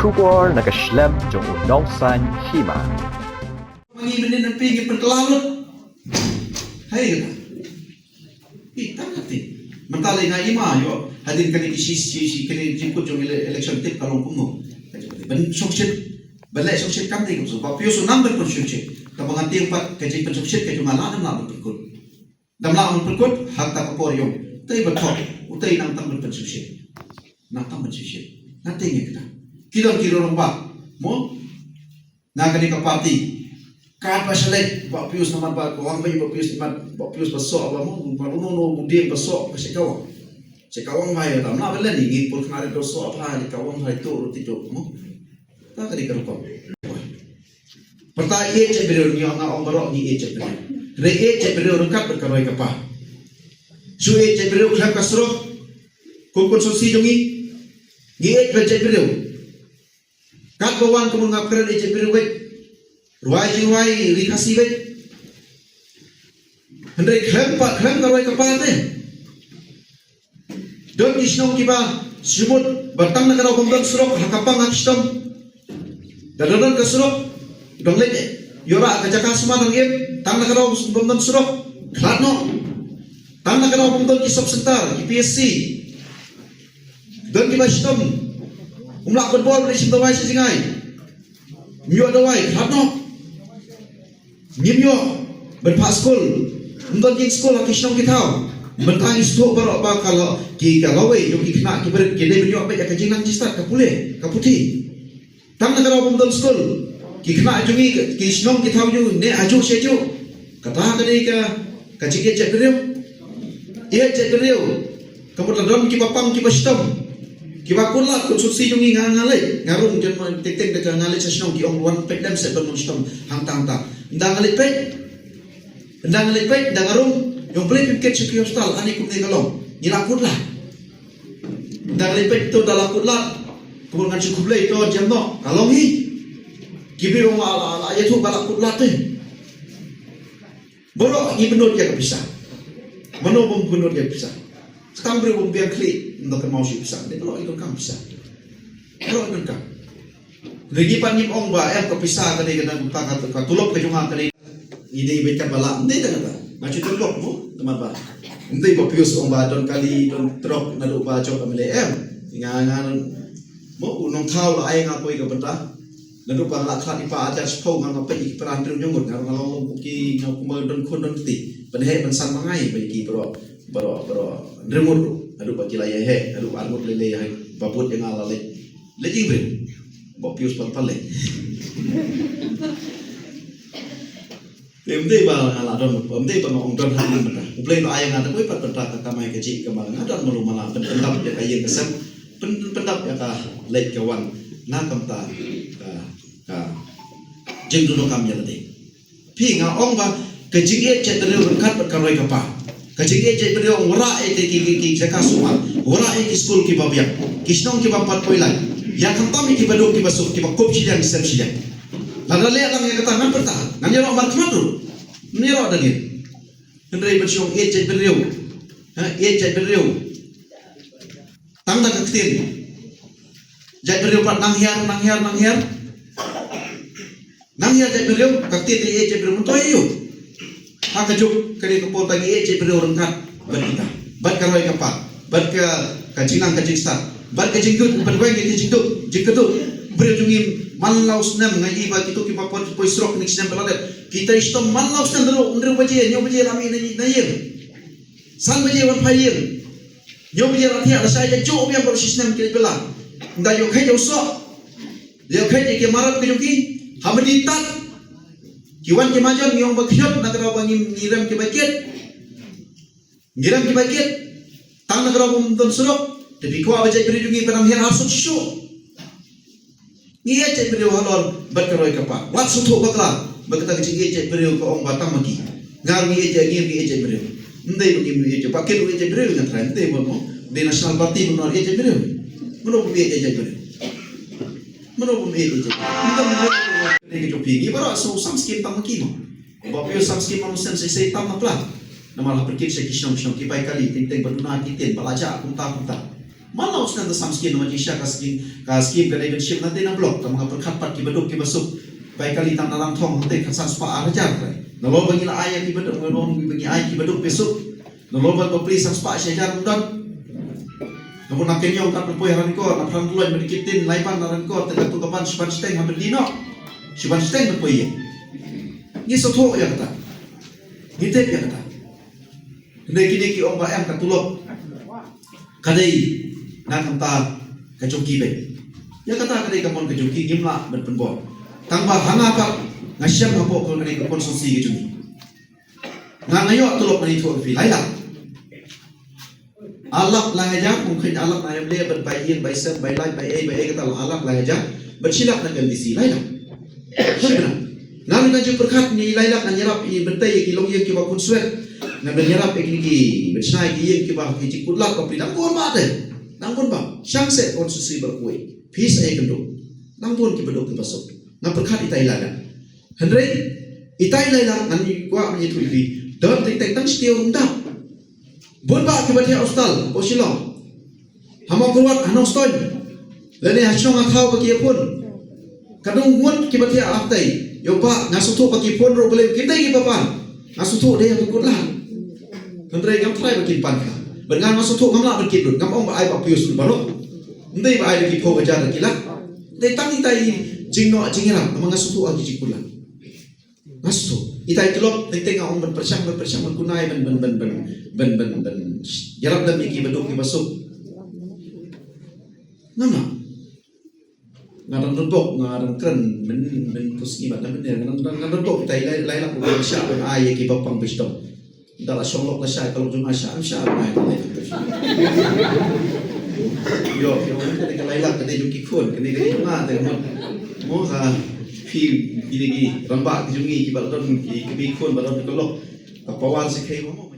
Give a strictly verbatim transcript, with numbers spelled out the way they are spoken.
Khubor na ka shlem jong u nongsaiñ hima. Mangi mynnin na ping ngi pynkylla lut. Hai kata. Ih, tang kata. Mynta lei nga ima ïoh hadien kane ki shi shi shi kane jingkut jong ele- election tip ka long kumno. Ban shongshit. Ban leh shongshit kam dei kumno. Bah Pius u nang ban pynshongshit. Tang ba nga tieng pat ka jingpynshongshit ka jong nga la dang la ban pynkut. Dang la ban pynkut ha kata ka por ïong. Tei ba thok. Utei nang tang ban pynshongshit. Nang tang ban shongshit. Nga tieng ïa kata. Ki don ki rong ba. Mo? Na kane ka party. Kat ba shalek, Bah Pius namar ba ka wang ba Bah Pius namar, Bah Pius ba soh ba mo, ba uno uno u ding ba soh, ba shi ka wang. Shi ka wang ba ïa tam na belen ngi pur khnari do soh ba, shi ka wang ba to ruti do mo. Ta kane ka rukom. Pyrta ïeit jaitbynriew ngi ong, nga ong baroh ngi ïeit jaitbynriew. Hynrei ïeit jaitbynriew ryngkat bad ka roi ka par. Shu ïeit jaitbynriew khlem ka surok. Kum constituency jong ngi. Ngi ïeit bad jaitbynriew. Katba wan ka mut nga kren ïeit jaitbynriew wei. Rwai jingrwai ri Khasi wei. Hynrei khlem pat, khlem ka roi ka par te. Don ki shnong kiba shu mut ba tang na ka daw bym don surok ha ka pang ha ka shitom. Da don ka surok dang leit ïoh rah ka jaka sumar dang im, tang na ka daw bym don surok. Khlad noh. Tang na ka daw bym don ki sub center, ki P S C. Don kiba shitom. Um lah kut bor ba leit shim dawai sha jngai. Ym ïoh dawai, khlad noh. Ngim ïoh ban phah skul. Ym don ïing skul ha ki shnong ki thaw. Mynta ngi sngewthuh baroh ba ka la, ki ka lawei jong ki khynnah ki barit ki dei ban ïoh beit ïa ka jingnang jingstad, ka pule, ka puthi. Tang na ka daw bym don skul. Ki khynnah jong ngi ki shnong ki thaw jong ngi ne hajuh shajuh. Kata ka dei ka, ka jingïeit jaitbynriew. Ïeit jaitbynriew. Ka mut la don kiba pang kiba shitom. Kiba kut lad, constituency jong ngi nga nga leit. Nga rung jan ma teng teng da ka nga leit sha shnong ki ong wan peit lem seh ban long shitom hangta hangta. Ynda nga leit peit. Ynda nga leit peit, ynda nga rung. Ïong peit peit sha ki hospital, ani kumne ka long. Ngi la kut lad. Ynda nga leit peit to da la kut lad. Ka mut ngan shu khublei to jem noh. Ka long hi. Ki briew ong la la la ïathuh ba la kut lad te. Baroh ngi bynnud ïa ka pisa. Mano bym bynnud ïa ka pisa? Tang briew bym biang khlieh, ym da kynmaw shuh pisa. Dei baroh ngi donkam pisa. Baroh ngi donkam. Lagi pat ngim ong ba em ka pisa ka dei ka dang ka, ka, ka tulop ka jong nga ka dei. Ngi dei beit katba lah, ym dei tang kata. Nga shu tulop mo, tang ba. Ym dei ba Pius ong ba don kali, don trok, naduh ba jop M L A em. Nga, nga, mo, u nongthaw la ai nga poi ka bynta. Naduh ba nga la khlad ïa ki pa hajar shiphew nga, nga peit ïa ki para hynriew hynñiew ngut, nga ruh nga long long ki, nga kumba don khun don kti. Pynheh pynsan ma nga ïa ki baroh, baroh, baroh hynriew ngut ruh. Naduh ba ki la ïa heh, naduh ba ar ngut lei lei ïa heh, ba bud ïa nga la leit. Leit ïing briew. Bah Pius pan pan leit. Te ym dei ba nga la don, ym dei ba nga ong don ha nang mynta. U Blei ba ai nga da kawei pat bynta ka kamai kajih ka ba nga don malu mala, pyn pyndap ïa ka ïing ka sem, pyn pyndap ïa ka leit ka wan na ka bynta ka, ka jingdon kam ïa lade. Phi nga ong ba ka jingïeit jaitbynriew ryngkat bad ka roi ka par. Ka jingïeit jaitbynriew ong wanrah ïa ki, ki, ki, ki jaka sumar, wanrah ïa ki skul kiba biang, ki shnong kiba pat poi lai. Ïa khamtam ïa kiba duk kiba suk kiba kup shiliang sem shiliang. Lada leh lang ïa kata ngan pyrta, ngan ïaroh markhmat ruh. Ngan ïaroh da ngi. Hynrei ban shu ong ïeit jaitbynriew. Ha, ïeit jaitbynriew. Tang da ka ktien. Jaitbynriew pat nang hiar, nang hiar, nang hiar. Nang hiar jaitbynriew, ka ktien ïeit jaitbynriew myntoi ïa u. Ha ka juk ka dei ka por ba ngi ïeit jaitbynriew ryngkat bad kita. Bad ka roi ka par. Bad ka, ka jingnang ka jingstad. Bad ka jingduk, bad weng ka jingduk, jingkyrduh. Briew jong ngi man la u snem nga i ba kito kiba poi, poi surok kine ki snem ba la dep. Kita i shitom man la u snem da ruh hynriew baje, hynñiew baje la mih na, na ïing. San baje wan phai ïing. Hynñiew baje la thiah la shai la juh biang baroh shi snem ki leit bylla. Ynda ïoh kheit ïa u soh. Ïoh kheit ïa ki marat ki jong ki. Ha madi tad. Ki wan ki majon ngi ong ba khñiot na ka daw ba ngi, ngi rem ki bai kit. Ngi rem ki bai kit. Tang na ka daw ba ym don surok. Te phi kwah ba jaitbynriew jong ngi ba nang hiar arsut shuh shuh. Ngi ïeit jaitbynriew halor bad ka roi ka par. Wat sngewthuh bakla ba kata ka jingïeit jaitbynriew ka ong ba tang ma ki. Nga ruh ngi ïeit jait, ngi ïeit jaitbynriew. Ym dei ba ngim ïeit jait, ba kit ruh ïeit jaitbynriew nga tharai, ym dei ba mo. Dei National Party ba ngi ïeit jaitbynriew. Mano bym ïeit jaitbynriew? Mano bym ïeit jaitbynriew? Ym dei ba ngi ïeit jaitbynriew. Dei ka jong phi, ngi baroh shu sam skim tang ma ki mo. Ba phi sam skim ma mo sem sei sei tam ma pla. Namar ha pyrkhat sha ki shnong shnong ki bai kali teng teng ba duna ki tien ba la jah kumta kumta. Man la u snem da sam skim, namar jingshisha ka skim, ka skim ka dei ban shim na tei na block, tang ma nga pyrkhat pat kiba duk kiba suk. Bai kali tang na Langthong hangtei khatsan spah ar hajar. Nalor ba ngi la ai ïa kiba duk, nalor ba ngi ai kiba duk kiba suk. Nalor ba bapli san spah shi hajar ym don. Nalor na Kenyong kat ba poi ha Ranikor, na Phrang Dloi, Mynkitin, Laiban na Ranikor, te katu ka ban shiban shiteng ha Myndi noh. Shiban shiteng ba poi ïa. Ngi sngewthuh ïa kata. Ngi tip ïa kata. Hynrei kine ki ong ba em ka tulop ka dei na ka bynta ka jong ki beit. Ïa kata ka dei ka mon ka jong ki, ngim lah ban pynbor. Tang ba ha nga pat nga shem hapoh ka dei ka constituency ka jong ki. Nga nga ïoh tulop, nga ïathuh ïa phi, lai lak. Ar lak lai hajar, kum kheiñ ar lak na ïam leh ban bai ïing, bai sem, bai lait, bai ei, bai ei kata, ar lak lai hajar. Bad shi lak na ka M D C, lai lak. Shibna. Nga ruh nga ju pyrkhat, ni lai lak ngan ïarap ïa, ban tei ïa ki longïing kiba khunswet. Ngan ïarap ïa kine ki, ban shna ïa ki ïing kiba ki jingkut lad bapli, dang bun bha te. Dang bun bha. Shang seh constituency ba kawei. Phi sa ïakynduh. Dang bun kiba duk kiba suk. Nga pyrkhat ita i lai lak. Hynrei ita i lai lak ngan ïa kwah ban ïathuh ïa phi. Don teng teng tang shi taïew ruh ym dap. Bun bah kiba thiah hostel hapoh Shillong, ha Mawkyrwat, ha Nongstoiñ, lane ha shnong ha thaw ba ki ïaphun. Ka dang ngut kiba thiah hangtei. Ïoh bah, nga sngewthuh ba ki phun ruh balei kim dei kiba pan. Nga sngewthuh dei ha ka kut lad. Hynrei ngam tharai ba kin pan ka. Bad nga, nga sngewthuh ngam lah ban kit lut. Ngam ong ba ai ba pius lut baroh. Ym dei ba ai da ki phew hajar da ki lak. Dei tang ita i jingnoh jingïarap namar nga sngewthuh ha ki jingkut lad. Nga sngewthuh. Ita i tulop teng teng nga ong ban pyrshang, ban pyrshang, ban kunai, ban, ban, ban ïarap lem ïa kiba duk kiba suk. Ngam lah. Nga dang don bok, nga dang kren myn, myn pus ngi bad na mynne nga dang, dang, dang don bok, ita i lai, lai lak ba shah ban ai ïa kiba pang ba sdom. Da la shong lok la shah, ka lok jong nga shah, shah ban ai. Ïoh, ïoh, kane ka lai lak, kane jong ki khun, kane, kane jong nga te mo. Mo ka phi, kine ki rangbah ki jong ngi kiba la don ki, ki khun ba don ka lok. Ka power sa khie mo.